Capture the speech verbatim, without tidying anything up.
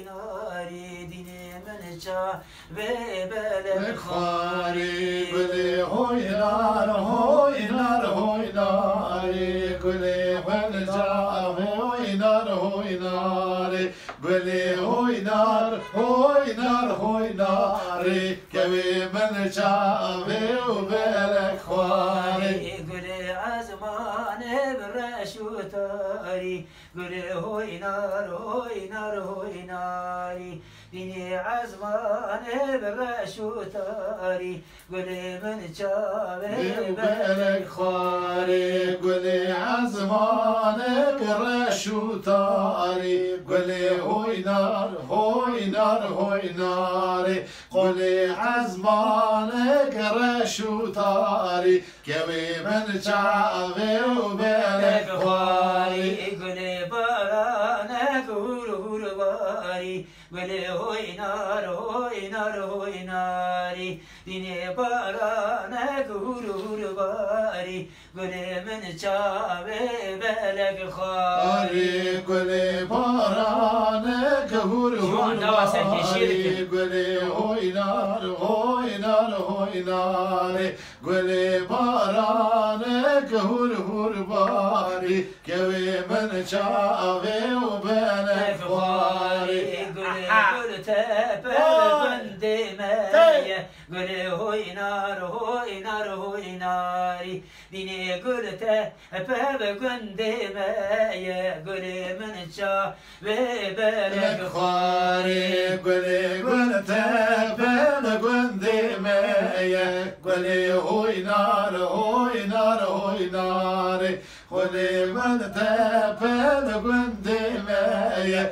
Yarî dînê min çavê belek xwarî, gulê hoynar, hoynar, hoynarî, gulê min çavê hoynar, hoynarî, gulê hoynar, hoynar, hoynarî, kewê min çavê û belek xwarî. Gulê ezmanê bi reş û tarî, gulê hoynar, hoynar, hoynarî, dînê ezmanê bi reş û tarî, gulê min çavê belek xwarê, gulê ezmanek reş û tarî, gulê hoynar, hoynar, hoynarê, gulê ezmanek reş û tarî, kewê min çavê û belek xwarî. Gulê baranek hûr hûr barî, gulê hoynar, hoynar, hoynarî, dînê baranek hûr hûr barî, gulê min çavê belek xwarî. Gulê baranek hûr hûr barî, gulê hoynar, hoynar, hoynarê, gulê baranek hûr hûr barî, kewê min çavê û belek xwarî. Gulê gul tepe gundê me ye, gulê hoynar, hoynar, hoynarî, dînê gul tepe gundê me ye, gulê min ça Vê belek xwarê, gulê gul tepe li gundê me ye, gulê hoynar, hoynar, hoynarê, gulê gul tepe li gundê me ye.